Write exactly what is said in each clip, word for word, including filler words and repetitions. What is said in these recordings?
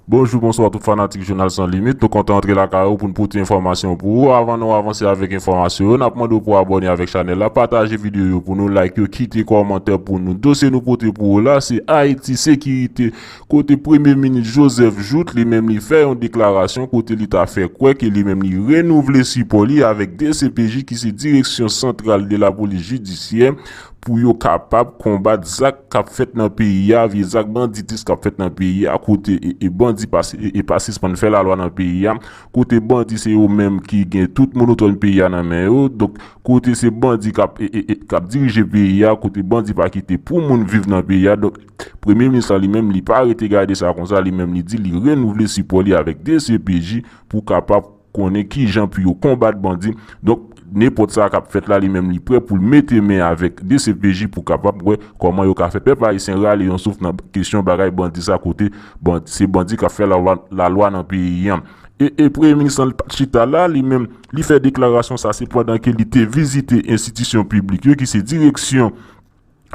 Bonjou, bonswa tout fanatik Jounal San Limit. Nou kontan antre lakay ou pou n pote enfòmasyon pou ou. Avan nou avanse avèk enfòmasyon yo, n ap mande w pou abòne avèk chanèl la, pataje videyo yo pou nou, like yo, kite kòmantè pou nou. Dosye nou pote pou ou la, se Ayiti Sekirite, kote Premye Minis Joseph Jouthe, li menm li fè yon deklarasyon kote li ta fè kwè ke li menm li renouvle sipò li avèk D C P J ki se Direksyon Santral de la Polis Jidisyè, pou yo kapab konbat zak k ap fèt nan peyi a, vye zak banditis k ap fèt nan peyi a, kote e, e bandi pa, e, e pa sispann fè lalwa nan peyi a, kote bandi se yo menm ki gen tout monopòl peyi a nan men yo, donk kote se bandi k ap, e, e, e, k ap dirije peyi a, kote bandi pa kite pou moun viv nan peyi a, donk Premye Minis la li menm li pa rete gade sa konsa, li menm li di li renouvle sipò li avèk D C P J pou kapab konnen kijan pou yo konbat bandi. Donk, nenpòt sa k ap fèt la, li menm li prè pou l mete men avèk D C P J pou kapab wè kòman yo ka fè pèp ayisyen rale yon souf nan kesyon bagay bandi sa kote bandi, se bandi k ap fè lalwa, lalwa nan peyi an. E, e Premye Minis lan li pa t chita la, li menm, li fè deklarasyon sa se pandan ke li te vizite enstitisyon piblik yo ki se Direksyon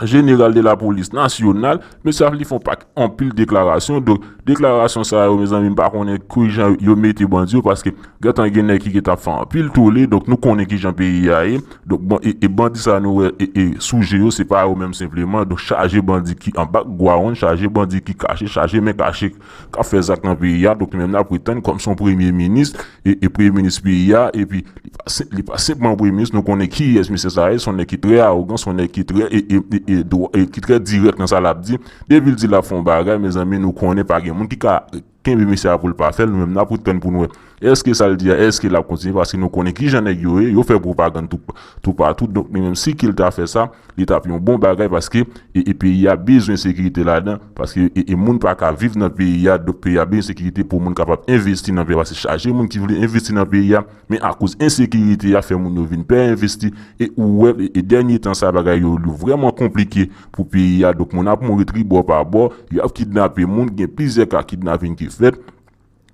Jeneral de la Polis Nasyonal, mesye ap li fè yon pak anpil deklarasyon. Donk, deklarasyon sa yo, mezanmi, m pa konnen kijan yo mete bandi yo, paske gentan gen nèg ki gentan fè anpil tole, donk nou konnen kijan peyi a ye. Donk, bon, e, e bandi sa nou wè, e, e sou je yo, se pa yo menm senpleman. Donk, chaje bandi ki anba gwawonn, chaje bandi ki kache, chaje men kache k ap fè zak nan peyi a. Donk, nou menm n ap ret tann kòm se yon premye minis, e, e premye minis peyi a, epi li pa senp-, li pa senpman premye minis, nou konnen kiyès misye sa ye, se yon nèg ki trè awogan, se yon nèg ki trè, e, e, e, e, dwa-, e ki trè dirèk nan sa l ap di. Depi l di l ap fè yon bagay, mezanmi, nou konnen pa gen moun ki ka kenbe misye a pou l pa fè l, nou menm n ap ret tann pou n wè èske sa l di a, èske l ap kontinye, paske nou konnen kijan nèg yo ye, yo fè pwopagann tou, toupatou, donk li menm si ke l ta fè sa, li t ap yon bon bagay, paske e, e peyi a bezwen sekirite ladan, paske e, e moun pa ka viv nan peyi a, donk peyi a bezwen sekirite pou moun kapab envesti nan peyi a, paske chaje moun ki vle envesti nan peyi a, men akoz ensekirite a fè moun yo vin pè envesti, e ou wè, e, e dènye tan sa bagay yo, yo vrèman konplike pou peyi a, donk moun ap mouri tribò pa bò, y ap kidnape moun, gen plizyè ka kidnaping ki fèt,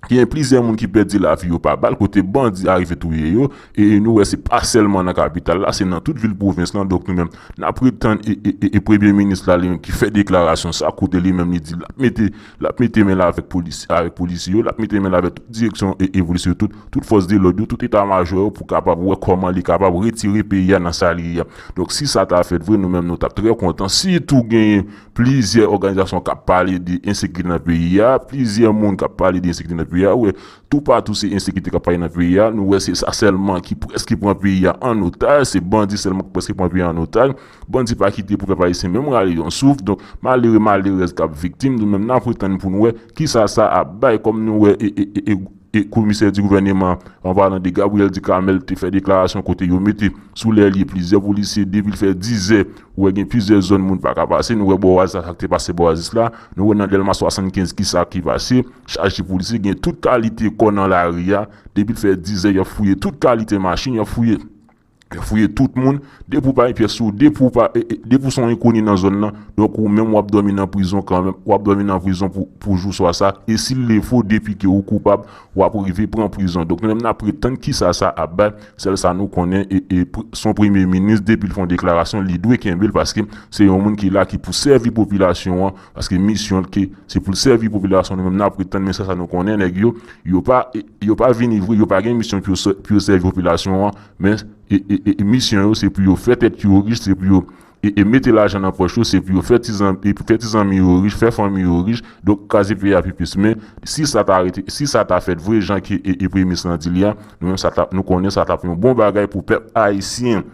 gen plizyè moun ki pèdi lavi yo pa bal, kote bandi arive touye yo, e, e nou wè se pa sèlman nan kapital la, se nan tout vil pwovens lan, donk nou menm, n ap ret tann e, e, e, e premye minis la, li menm ki fè deklarasyon sa, kote li menm li di l ap mete, l ap mete men l avèk polis, avèk polisye yo, l ap mete men l avèk tout direksyon e, e polisye yo, tout, tout fòs de lòd yo, tout eta majò yo, pou kapab wè kòman li kapab retire peyi a nan sa li ye a. Donk si sa ta fèt vre, nou menm nou t ap trè kontan, sitou genyen plizyè òganizasyon k ap pale de ensekirite nan peyi a, plizyè moun k ap pale de ensekirite nan peyi a, ou wè, toupatou se ensekirite k ap pale nan peyi a, nou wè se sa sèlman ki prèske pran peyi a an otaj, se bandi sèlman ki prèske pran peyi a an otaj, bandi pa kite pou pèp ayisyen menm rale yon souf, donk malere malerèz k ap viktim, nou menm n ap ret tann pou n wè kisa sa ap bay, kòm nou wè e, e, e, e, e komisè di gouvèneman, an palan de Gabriel Ducamel, te fè deklarasyon kote yo mete sou lè li plizyè polisye, depi l fè dizè, ou wè gen plizyè zòn moun pa ka pase, nou wè bò Oasis la, sa k te pase bò Oasis la, nou wè nan Dèlma swasannkenz kisa ki pase, chaje polisye, gen tout kalite kò nan lari a, depi l fè dizè, y ap fouye tout kalite machin, y ap fouye, y ap fouye tout moun, depi w pa gen pyès sou, depi w pa, e, e, depi w se yon enkoni nan zòn nan, donk ou menm w ap dòmi nan prizon kanmenm, w ap dòmi nan prizon pou, pou jou swa sa, e si l le fo, depi ke ou koupab, w ap rive pran prizon. Donk nou menm n ap ret tann kisa sa ap bay, sèl sa nou konnen, e, e pr-, se yon premye minis, depi l fè yon deklarasyon, li dwe kenbe l, paske se yon moun ki la ki pou sèvi popilasyon an, paske misyon l ke se pou l sèvi popilasyon, nou menm n ap ret tann, men sèl sa nou konnen, nèg yo, yo pa, e, yo pa vini vre, yo pa gen misyon pou yo sè-, pou yo sèvi popilasyon an, men e, e, e, e misyon yo, se pou yo fè tèt yo rich, se pou yo e, e mete lajan nan pòch yo, se pou yo fè ti zanmi, e pou fè ti zanmi yo rich, fè fanmi yo rich, donk kraze peyi a pi plis. Men si sa ta rete, si sa ta fèt vre, jan ke e, e premye minis lan di li a, nou menm sa ta, nou konnen sa t ap yon bon bagay pou pèp ayisyen.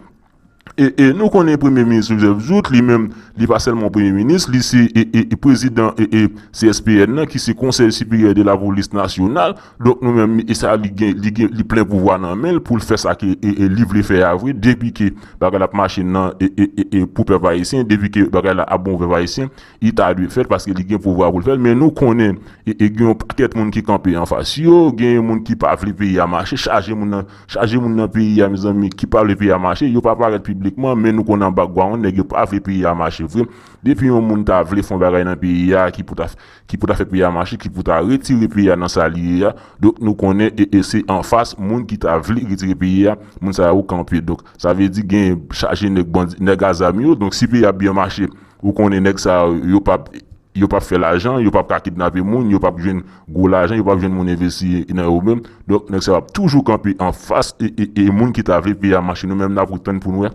E, e nou konnen premye minis Joseph Jouthe, li menm, li pa sèlman premye minis, li se e, e, e prezidan e, e C S P N nan, ki se Konsèy Siperyè de la Polis Nasyonal. Donk nou menm, e sa li gen, li gen, li plen pouvwa nan men l pou l fè sa ke e, e, li vle fè a vre, depi ke bagay la ap mache nan e, e, e, e pou pèp ayisyen, depi ke bagay la ap bon pou pèp ayisyen, li ta dwe fè l paske li gen pouvwa pou l fè l. Men nou konnen e, e gen yon pakèt moun ki kanpe anfas yo, gen moun ki pa vle peyi a mache, chaje moun nan, chaje moun nan peyi a, mezanmi, ki pa vle peyi a mache, yo pa parèt piblikman, men nou konnen an background, nèg yo pa vle peyi a mache vre. Depi yon moun ta vle fè yon bagay nan peyi a ki pou ta, ki pou ta fè peyi a mache, ki pou ta retire peyi a nan sa li ye a, donk nou konnen e, e se anfas moun ki ta vle retire peyi a, moun sa yo kanpe. Donk sa vle di gen chaje nèg bandi, nèg a zam yo. Donk si peyi a byen mache, ou konnen nèg sa yo, yo p ap yo p ap fè lajan, yo p ap ka kidnape moun, yo p ap jwenn gwo lajan, yo p ap jwenn moun envesti nan yo menm. Donk, nèg sa yo ap toujou kanpe anfas e, e, e moun ki ta vle peyi a mache. Nou menm, n ap ret tann pou n wè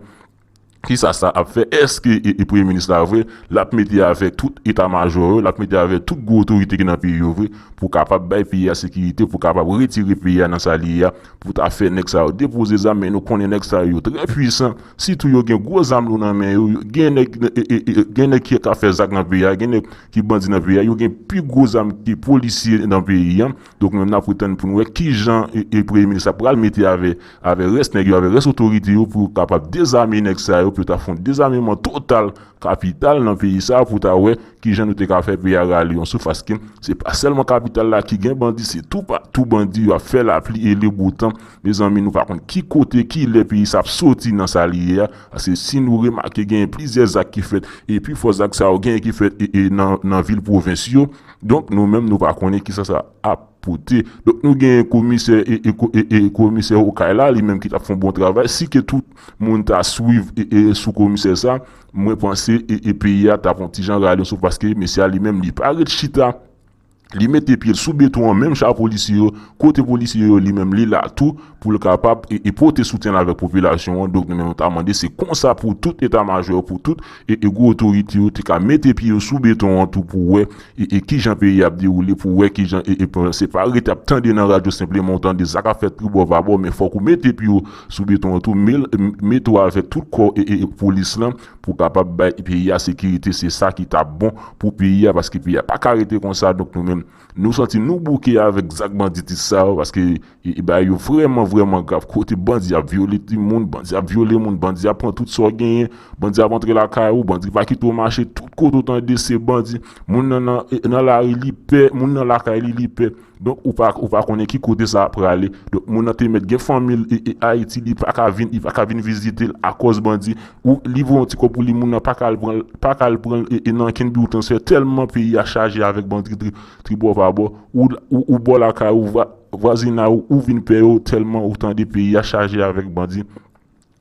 kisa sa ap fè. Èske e, e premye minis la vre, l ap mete avèk tout eta majò yo, l ap mete avèk tout gwo otorite ki nan peyi yo vre, pou kapab bay peyi a sekirite, pou kapab retire peyi a nan sa li ye a, pou ta fè nèg sa yo depoze zam, men nou konnen nèg sa yo trè pwisan, sitou yo gen gwo zam lou nan men yo, yo- gen nèg, e, e, e, gen nèg ki ka fè zak nan peyi a, gen nèg ki bandi nan peyi a, yo gen pi gwo zam ke polisye nan peyi a. Donk, nou menm, n ap ret tann pou n wè kijan e, e premye minis la pral mete avè, avè rès nèg yo, avè rès otorite yo pou kapab dezame nèg sa yo, pou yo ta fè yon dezameman total kapital nan peyi sa, pou ta wè kijan nou te ka fè peyi a rale yon souf, paske se pa sèlman kapital la ki gen bandi, se toupatou bandi yo ap fè lapli e leboutan. Mezanmi, nou pa konn ki kote, ki lè peyi sa ap soti nan sa li ye a, paske si nou remake, genyen plizyè zak ki fèt, e pifò zak sa yo genyen ki fèt e, e nan, nan vil pwovens yo. Donk, nou menm, nou pa konnen kisa sa ap pote. Donk, nou genyen komisè e, e, ko- e, e komisè Okay la, li menm ki t ap fè yon bon travay. Si ke tout moun ta swiv e, e sou komisè sa, mwen panse e, e peyi a t ap yon ti jan rale yon souf, paske mesye a li menm, li pa ret chita. Li mete pye l sou beton an, menm jan polisye yo, kote polisye yo, li menm, li la tou pou l kapab e, e pote soutyen l avèk popilasyon an. Donk, nou menm, nou ta mande se konsa pou tout eta majò, pou tout e, e gwo otorite yo te ka mete pye yo sou beton an tou pou wè e, e kijan peyi ap dewoule, pou wè kijan e, e se pa rete ap tande nan radyo senpleman, ou tande sa k ap fèt tribò pabò, men fòk ou mete pye w sou beton an tou, mete w avèk tout kò e, e, e polis lan pou kapab bay peyi a sekirite. Se sa ki t ap bon pou peyi a, paske peyi a pa ka rete konsa. Donk, nou menm, nou santi nou bouke avèk zak banditis sa yo, paske e, e bagay yo vrèman, vrèman grav. Kote bandi ap vyole timoun, bandi ap vyole moun, bandi ap pran tout sa w genyen, bandi ap antre lakay ou, bandi pa kite w mache, tout kote w tande se bandi. Moun nan, nan, e, nan lari, li pè, moun nan lakay li, li pè. Donk, ou pa, ou pa konnen ki kote sa ap prale. Donk, moun nan te mèt gen fanmi l e, e Ayiti, li pa ka vin, li pa ka vin vizite l akòz bandi. Ou, li voye yon ti kòb pou li, moun nan pa ka al pran l, pa ka al pran l e, e nan kenn biwo transfè, tèlman peyi a chaje avèk bandi tri, tribò pabò. Ou, ou, ou bò lakay ou, vwa- vwazinay ou, ou vin pè yo, tèlman ou tande peyi a chaje avèk bandi.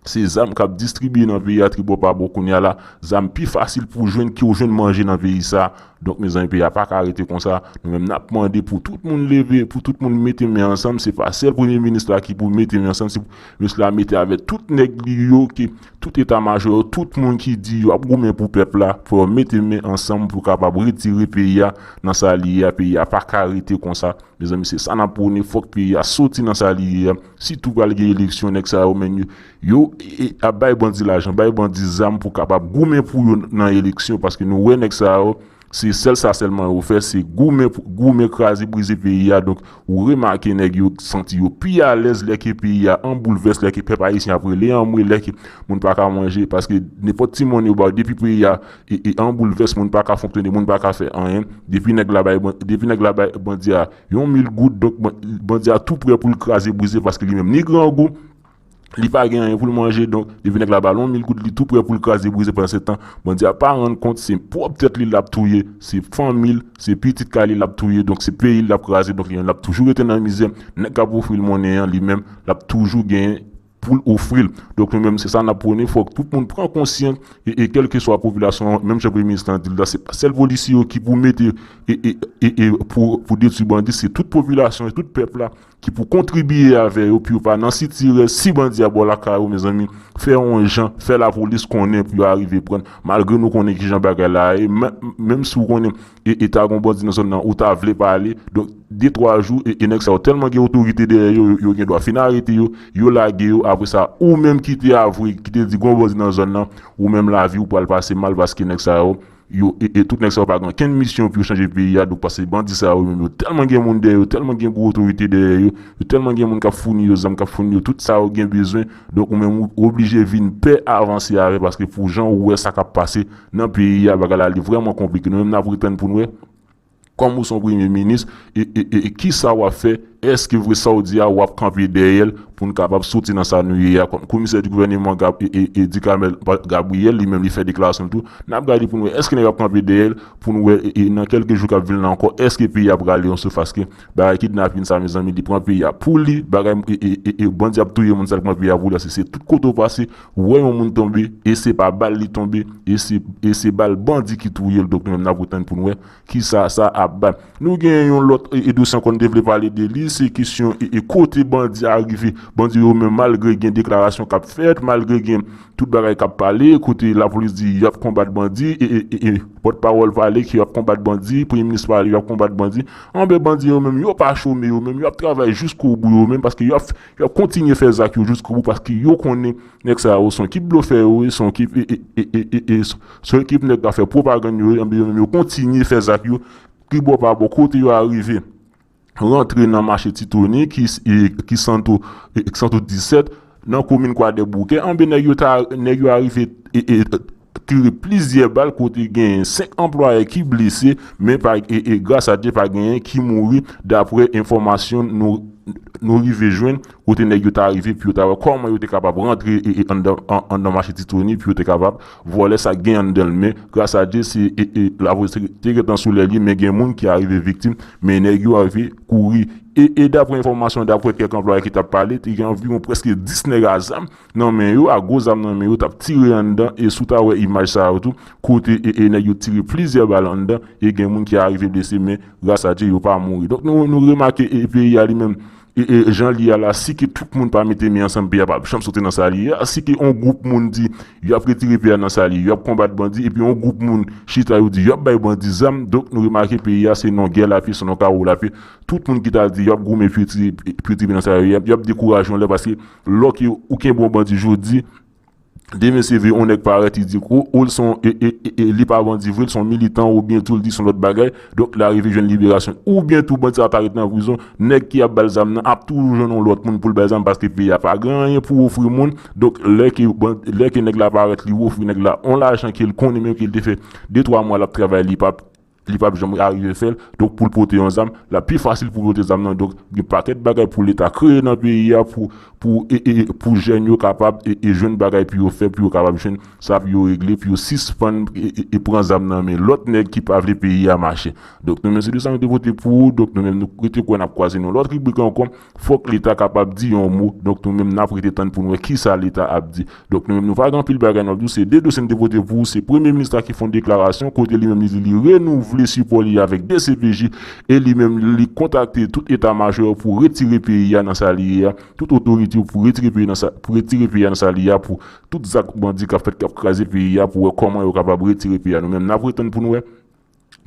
Se zam k ap distribiye nan peyi a tribò pabò kounye a la. Zam pi fasil pou jwenn ke w jwenn manje nan peyi sa. Donk, mezanmi, peyi a pa ka rete konsa. Nou menm, n ap mande pou tout moun leve, pou tout moun mete men ansanm. Se pa sèl premye minis la ki pou mete men ansanm, se pou minis la mete avèk tout nèg li yo, ke tout eta majò yo, tout moun ki di yo ap goumen pou pèp la, pou yo mete men ansanm pou kapab retire peyi a nan sa li ye a. Peyi a pa ka rete konsa. Mezanmi, se sa n ap pwone, fòk peyi a soti nan sa li ye a. Sitou pral gen eleksyon, nèg sa yo menm yo, yo e, e, ap bay bandi lajan, bay bandi zam pou kapab goumen pou yo nan eleksyon, paske nou wè nèg sa yo, se sèl sa sèlman yo fè, se goumen pou- goumen, kraze brize peyi a. Donk, ou remake nèg yo santi yo pi alèz lè ke peyi a an boulvès, lè ke pèp ayisyen ap rele anmwe, lè ke moun pa ka manje, paske nenpòt ti mòn yo ba w, depi peyi a e, e an boulvès, moun pa ka fonksyone, moun pa ka fè anyen. Depi nèg la bay ban- depi nèg la bay bandi a yon mil goud, donk ban- bandi a tou prè pou l kraze brize, paske li menm ni grangou, li pa gen anyen pou l manje. Donk, depi nèg la ba l yon mil goud, li tou prè pou l kraze brize. Pandan se tan, bandi a pa rann kont, se pwòp tèt li l ap touye, se fanmi l, se pitit kay li l ap touye. Donk, se peyi l l ap kraze. Donk, li menm l ap toujou rete nan mizè. Nèg k ap ofri l monnen an, li menm, l ap toujou genyen pou l ofri l. Donk, nou menm, se sa n ap pwone. Fòk tout moun pran konsyans e, e kèlkeswa popilasyon an, menm jan premye minis lan di l la, se pa sèl polisye yo ki pou mete e, e, e, e pou, pou detwi bandi, se tout popilasyon, tout pèp la ki pou kontribye avè yo, pou yo pa nan sitirè. Si bandi a bò lakay ou, mezanmi, fè yon jan, fè lapolis konnen pou yo arive pran l, malgre nou konnen kijan bagay la ye, men- menm si w konnen e, e ta gon bandi nan zòn nan, ou ta vle pale. Donk, de twa jou, e, e nèg sa yo tèlman gen otorite dèyè yo, yo, yo gen dwa fin arete yo, yo lage yo. Apre sa, ou menm ki te avwe, ki te di gon bandi nan zòn nan, ou menm lavi w pral pase mal, paske nèg sa yo, yo, e, e tout nèg sa yo pa gen okenn misyon pou yo chanje peyi a. Donk, paske bandi sa yo menm, yo tèlman gen moun dèyè yo, tèlman gen gwo otorite dèyè yo, yo tèlman gen moun k ap founi yo zam, k ap founi yo tout sa yo gen bezwen. Donk, ou menm, ou oblije vin pè avanse avè, paske pou jan ou wè sa k ap pase nan peyi a, bagay la, li vrèman konplike. Nou menm, n ap ret tann pou n wè, kòm ou se yon premye minis, e, e, e, e kisa w ap fè Èske vre sa w di a, w ap kanpe dèyè l pou n kapab soti nan sa nou ye a? Kòm komisè di gouvèneman Gab-, e, e, e, Ducamel Gabriel, li menm li fè deklarasyon l tou. N ap gade pou n wè èske nèg yo ap kanpe dèyè l pou n wè, e, e, nan kèlke jou k ap vin la ankò, èske peyi a prale yon souf, paske bagay kidnapin sa, mezanmi, li pran peyi a pou li. Bagay, e, e, e, e, bandi ap touye moun, sa l pran peyi a pou li, se, se tout kote w pase, w wè yon moun tonbe, e se pa bal li tonbe, e se, e se bal bandi ki touye l. Donk nou menm n ap ret tann pou n wè kisa sa ap bay. Nou gen yon lòt, e, e, dosye ankò n te vle pale de li, se kesyon, e, e, kote bandi a rive. Bandi yo menm, malgre gen deklarasyon k ap fèt, malgre gen tout bagay k ap pale, kote lapolis di y ap konbat bandi, e, e, e, e, pòtpawòl pale ke y ap konbat bandi, premye minis pale y ap konbat bandi. Anben, bandi yo menm, yo pa chome, yo menm, y ap travay jiskobou yo menm, paske y ap, y ap kontinye fè zak yo jiskobou, paske yo konnen nèg sa yo se yon ekip blofè yo ye, se yon ekip, e, e, se yon ekip nèg k ap fè pwopagann yo ye, anben yo menm, yo kontinye fè zak yo, tribò pa bò, kote yo arive rantre nan mache Titoni, ki, e, ki Santo, e, Santo disèt, nan komin Kwadèboukè, anben nèg yo ta, nèg yo arive, e, e, tire plizyè bal kote gen senk anplwaye ki blese, men pa, e, e, gras a Dye pa genyen ki mouri, daprè enfòmasyon nou, nou rive jwenn, kote nèg yo ta rive, pou yo ta wè kòman yo te kapab rantre, e, e, anndan, an-, anndan mache Titoni, pou yo te kapab vòlè sa k gen anndan l. Men, gras a Dye, se, e, e, lapolis te, te gentan sou lè li, men gen moun ki arive viktim, men nèg yo arive kouri. E, e daprè enfòmasyon, daprè kèk anplwaye ki t ap pale, te gen anviwon prèske dis nèg a zam nan men yo, a gwo zam nan men yo, t ap tire anndan, e si w ta wè imaj sa yo tou, kote, e, e nèg yo tire plizyè bal anndan, e gen moun ki arive blese, men gras a Dye, yo pa mouri. Donk, nou, nou remake, e, peyi a li menm, e, e, jan li a la, si ke tout moun pa mete men ansanm, peyi a p ap janm soti nan sa li ye a. Si ke yon gwoup moun di, y ap retire peyi a nan sa li ye, y ap konbat bandi, epi yon gwoup moun chita, yo di, y ap bay bandi zam. Donk, nou remake peyi a, se nan gè lapye, se nan kawo lapye. Tout moun ki ta di, y ap goumen pou yo tire, pou yo tire nan sa yo ye a, y ap dekouraje yon lè, paske lè ke ou kenbe yon bandi jodi, demen se vre, yon nèg parèt, li di, o, o, l se yon, e, e, e, e, li pa bandi vre, l se yon militan, oubyen tou, l di se yon lòt bagay. Donk, l arive jwenn liberasyon. Oubyen tou, bandi sa ta ret nan prizon, nèg ki ap ba l zam nan ap toujou jwenn yon lòt moun pou l bay zam, paske peyi a pa gen anyen pou ofri moun. Donk, lè ke ban-, lè ke nèg la parèt, li ofri nèg la yon lajan ke l konnen menm ke l te fè de twa mwa l ap travay, li p ap li p ap janm arive fè l. Donk, pou l pote yon zam, l ap pi fasil pou l pote zam nan. Donk, gen pakèt bagay pou Leta kreye nan peyi a pou, pou, e, e, pou jèn yo kapab, e, e, jwenn bagay pou yo fè, pou yo kapab jwenn sa pou yo regle, pou yo sispann, e, e, e, pran zam nan men lòt nèg ki pa vle peyi a mache. Donk, nou menm, se de sa nou te pote pou ou. Donk, nou menm, nou rete kwè n ap kwaze nan lòt ribrik ankò. Fòk Leta kapab di yon mo. Donk, nou menm, n ap rete tann pou n wè kisa Leta ap di. Donk, nou menm, nou pa gen anpil bagay n ap di w. Se de dosye n te pote pou ou. Se premye minis la ki fè yon deklarasyon kote li menm li di li renouvle sipò li avèk D C P J e li menm li kontakte tout eta majò pou retire peyi a nan sa li ye a, tout otorite yo pou retire peyi nan sa, pou retire peyi a nan sa li ye a, pou tout zak bandi k ap fèt, k ap kraze peyi a, pou wè kòman yo kapab retire peyi a. Nou menm, n ap ret tann pou n wè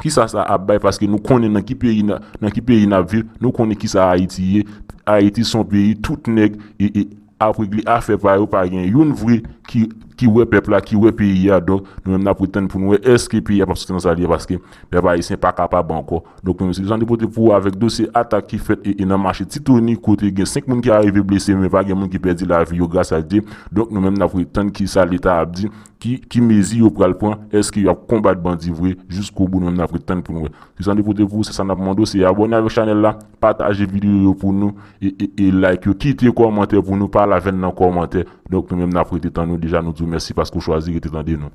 kisa sa ap bay, paske nou konnen nan ki peyi na-, nan ki peyi n ap viv, nou konnen kisa Ayiti ye. Ayiti se yon peyi tout nèg e, e ap regle afè pa yo, pa gen youn vre ki, ki wè pèp la, ki wè peyi a. Donk, nou menm n ap ret tann pou n wè èske peyi a p ap soti nan sa li ye, paske pèp ayisyen pa kapab ankò. Donk, nou menm, se sa n te pote pou ou avèk dosye atak ki fèt e, e nan mache Titoni, kote gen senk moun ki arive blese, men pa gen moun ki pèdi lavi yo, gras a Dye. Donk, nou menm, n ap ret tann kisa Leta ap di, ki, ki mezi yo pral pran, èske y ap konbat bandi vre jiskobou, nou menm n ap ret tann pou n wè. Se sa n te pote pou ou, se sa n ap mande w, se abòne avèk chanèl la, pataje videyo yo pou nou, e, e, e like yo, kite kòmantè pou nou, pale avè n nan kòmantè. Donk, nou menm n ap rete tann nou, deja nou di w mèsi paske w chwazi rete tande nou.